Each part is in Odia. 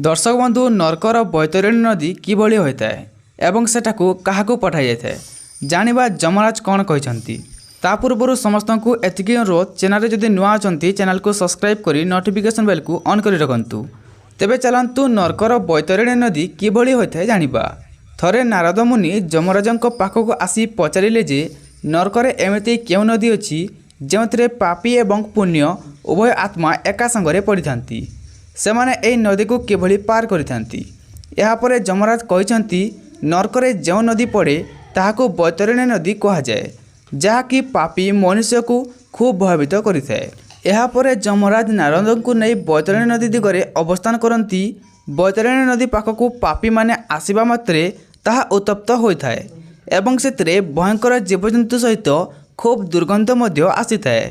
ଦର୍ଶକ ବନ୍ଧୁ, ନର୍କର ବୈତରଣୀ ନଦୀ କିଭଳି ହୋଇଥାଏ ଏବଂ ସେଠାକୁ କାହାକୁ ପଠାଯାଇଥାଏ, ଜାଣିବା ଯମରାଜ କ'ଣ କହିଛନ୍ତି। ତା ପୂର୍ବରୁ ସମସ୍ତଙ୍କୁ ଏତିକି ଅନୁରୋଧ, ଚ୍ୟାନେଲରେ ଯଦି ନୂଆ ଅଛନ୍ତି, ଚ୍ୟାନେଲକୁ ସବସ୍କ୍ରାଇବ୍ କରି ନୋଟିଫିକେସନ୍ ବେଲ୍କୁ ଅନ୍ କରି ରଖନ୍ତୁ। ତେବେ ଚାଲନ୍ତୁ, ନର୍କର ବୈତରଣୀ ନଦୀ କିଭଳି ହୋଇଥାଏ ଜାଣିବା। ଥରେ ନାରଦ ମୁନି ଯମରାଜଙ୍କ ପାଖକୁ ଆସି ପଚାରିଲେ ଯେ ନର୍କରେ ଏମିତି କେଉଁ ନଦୀ ଅଛି, ଯେଉଁଥିରେ ପାପୀ ଏବଂ ପୁଣ୍ୟ ଉଭୟ ଆତ୍ମା ଏକା ସାଙ୍ଗରେ ପଡ଼ିଥାନ୍ତି? ସେମାନେ ଏହି ନଦୀକୁ କିଭଳି ପାର କରିଥାନ୍ତି? ଏହାପରେ ଯମରାଜ କହିଛନ୍ତି, ନର୍କରେ ଯେଉଁ ନଦୀ ପଡ଼େ ତାହାକୁ ବୈତରଣୀ ନଦୀ କୁହାଯାଏ, ଯାହାକି ପାପୀ ମନୁଷ୍ୟକୁ ଖୁବ୍ ଭୟଭୀତ କରିଥାଏ। ଏହାପରେ ଯମରାଜ ନାରଦଙ୍କୁ ନେଇ ବୈତରଣୀ ନଦୀ ଦିଗରେ ଅବସ୍ଥାନ କରନ୍ତି। ବୈତରଣୀ ନଦୀ ପାଖକୁ ପାପୀମାନେ ଆସିବା ମାତ୍ରେ ତାହା ଉତ୍ତପ୍ତ ହୋଇଥାଏ ଏବଂ ସେଥିରେ ଭୟଙ୍କର ଜୀବଜନ୍ତୁ ସହିତ ଖୁବ୍ ଦୁର୍ଗନ୍ଧ ମଧ୍ୟ ଆସିଥାଏ।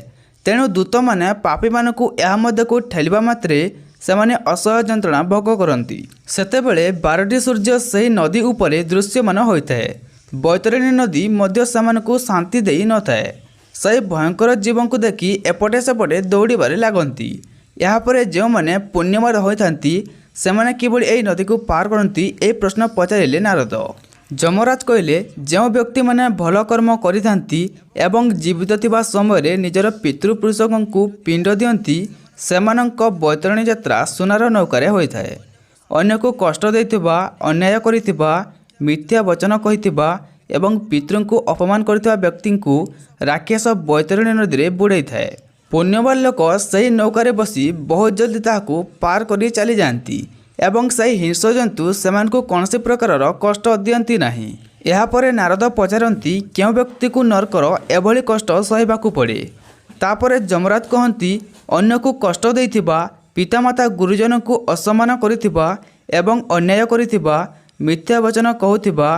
ତେଣୁ ଦୂତମାନେ ପାପୀମାନଙ୍କୁ ଏହା ମଧ୍ୟକୁ ଠେଲିବା ମାତ୍ରେ ସେମାନେ ଅସହ୍ୟ ଯନ୍ତ୍ରଣା ଭୋଗ କରନ୍ତି। ସେତେବେଳେ 12ଟି ସୂର୍ଯ୍ୟ ସେହି ନଦୀ ଉପରେ ଦୃଶ୍ୟମାନ ହୋଇଥାଏ। ବୈତରଣୀ ନଦୀ ମଧ୍ୟ ସେମାନଙ୍କୁ ଶାନ୍ତି ଦେଇ ନଥାଏ। ସେହି ଭୟଙ୍କର ଜୀବଙ୍କୁ ଦେଖି ଏପଟେ ସେପଟେ ଦୌଡ଼ିବାରେ ଲାଗନ୍ତି। ଏହାପରେ ଯେଉଁମାନେ ପୁଣ୍ୟବାନ ହୋଇଥାନ୍ତି, ସେମାନେ କିଭଳି ଏହି ନଦୀକୁ ପାର କରନ୍ତି, ଏହି ପ୍ରଶ୍ନ ପଚାରିଲେ ନାରଦ। ଯମରାଜ କହିଲେ, ଯେଉଁ ବ୍ୟକ୍ତିମାନେ ଭଲ କର୍ମ କରିଥାନ୍ତି ଏବଂ ଜୀବିତ ଥିବା ସମୟରେ ନିଜର ପିତୃପୁରୁଷଙ୍କୁ ପିଣ୍ଡ ଦିଅନ୍ତି, ସେମାନଙ୍କ ବୈତରଣୀ ଯାତ୍ରା ସୁନାର ନୌକାରେ ହୋଇଥାଏ। ଅନ୍ୟକୁ କଷ୍ଟ ଦେଇଥିବା, ଅନ୍ୟାୟ କରିଥିବା, ମିଥ୍ୟା ବଚନ କହିଥିବା ଏବଂ ପିତୃଙ୍କୁ ଅପମାନ କରିଥିବା ବ୍ୟକ୍ତିଙ୍କୁ ରାକ୍ଷସ ବୈତରଣୀ ନଦୀରେ ବୁଡ଼େଇଥାଏ। ପୁଣ୍ୟବାନ ଲୋକ ସେହି ନୌକାରେ ବସି ବହୁତ ଜଲ୍ଦି ତାହାକୁ ପାର କରି ଚାଲିଯାଆନ୍ତି ଏବଂ ସେହି ହିଂସ୍ର ଜନ୍ତୁ ସେମାନଙ୍କୁ କୌଣସି ପ୍ରକାରର କଷ୍ଟ ଦିଅନ୍ତି ନାହିଁ। ଏହାପରେ ନାରଦ ପଚାରନ୍ତି, କେଉଁ ବ୍ୟକ୍ତିକୁ ନର୍କର ଏଭଳି କଷ୍ଟ ସହିବାକୁ ପଡ଼େ? ତାପରେ ଯମରାଜ କହନ୍ତି, ଅନ୍ୟକୁ କଷ୍ଟ ଦେଇଥିବା, ପିତାମାତା ଗୁରୁଜନଙ୍କୁ ଅସମ୍ମାନ କରିଥିବା ଏବଂ ଅନ୍ୟାୟ କରିଥିବା, ମିଥ୍ୟା ବଚନ କହୁଥିବା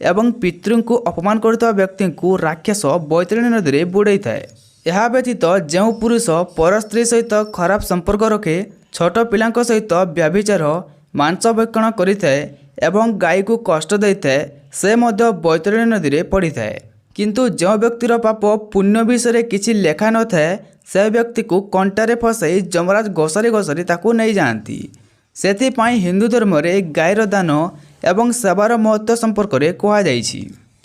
ଏବଂ ପିତୃଙ୍କୁ ଅପମାନ କରୁଥିବା ବ୍ୟକ୍ତିଙ୍କୁ ରାକ୍ଷସ ବୈତରଣୀ ନଦୀରେ ବୁଡ଼େଇଥାଏ। ଏହା ବ୍ୟତୀତ ଯେଉଁ ପୁରୁଷ ପର ସ୍ତ୍ରୀ ସହିତ ଖରାପ ସମ୍ପର୍କ ରଖେ, ଛୋଟ ପିଲାଙ୍କ ସହିତ ବ୍ୟଭିଚାର, ମାଂସ ଭକ୍ଷଣ କରିଥାଏ ଏବଂ ଗାଈକୁ କଷ୍ଟ ଦେଇଥାଏ, ସେ ମଧ୍ୟ ବୈତରଣୀ ନଦୀରେ ପଡ଼ିଥାଏ। କିନ୍ତୁ ଯେଉଁ ବ୍ୟକ୍ତିର ପାପ ପୁଣ୍ୟ ବିଷୟରେ କିଛି ଲେଖା ନଥାଏ, ସେ ବ୍ୟକ୍ତିକୁ କଣ୍ଟାରେ ଫସାଇ ଯମରାଜ ଘୋଷାରି ଘୋଷାରି ତାକୁ ନେଇଯାଆନ୍ତି। ସେଥିପାଇଁ ହିନ୍ଦୁ ଧର୍ମରେ ଗାଈର ଦାନ ଏବଂ ସେବାର ମହତ୍ତ୍ୱ ସମ୍ପର୍କରେ କୁହାଯାଇଛି।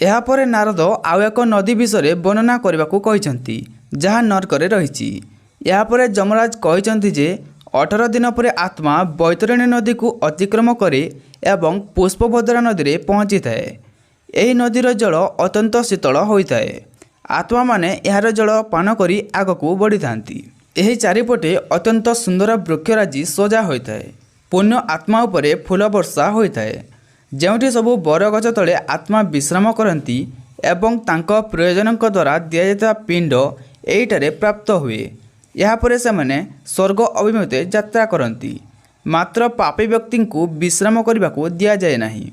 ଏହାପରେ ନାରଦ ଆଉ ଏକ ନଦୀ ବିଷୟରେ ବର୍ଣ୍ଣନା କରିବାକୁ କହିଛନ୍ତି, ଯାହା ନର୍କରେ ରହିଛି। ଏହାପରେ ଯମରାଜ କହିଛନ୍ତି ଯେ 18 ଦିନ ପରେ ଆତ୍ମା ବୈତରଣୀ ନଦୀକୁ ଅତିକ୍ରମ କରେ ଏବଂ ପୁଷ୍ପଭଦ୍ରା ନଦୀରେ ପହଞ୍ଚିଥାଏ। ଏହି ନଦୀର ଜଳ ଅତ୍ୟନ୍ତ ଶୀତଳ ହୋଇଥାଏ। ଆତ୍ମାମାନେ ଏହାର ଜଳ ପାନ କରି ଆଗକୁ ବଢ଼ିଥାନ୍ତି। ଏହି ଚାରିପଟେ ଅତ୍ୟନ୍ତ ସୁନ୍ଦର ବୃକ୍ଷରାଜି ସଜା ହୋଇଥାଏ। ପୁଣ୍ୟ ଆତ୍ମା ଉପରେ ଫୁଲ ବର୍ଷା ହୋଇଥାଏ। ଯେଉଁଠି ସବୁ ବରଗଛ ତଳେ ଆତ୍ମା ବିଶ୍ରାମ କରନ୍ତି ଏବଂ ତାଙ୍କ ପ୍ରିୟଜନଙ୍କ ଦ୍ୱାରା ଦିଆଯାଇଥିବା ପିଣ୍ଡ ଏହିଠାରେ ପ୍ରାପ୍ତ ହୁଏ। ଏହାପରେ ସେମାନେ ସ୍ୱର୍ଗ ଅଭିମୁଖେ ଯାତ୍ରା କରନ୍ତି। ମାତ୍ର ପାପୀ ବ୍ୟକ୍ତିଙ୍କୁ ବିଶ୍ରାମ କରିବାକୁ ଦିଆଯାଏ ନାହିଁ।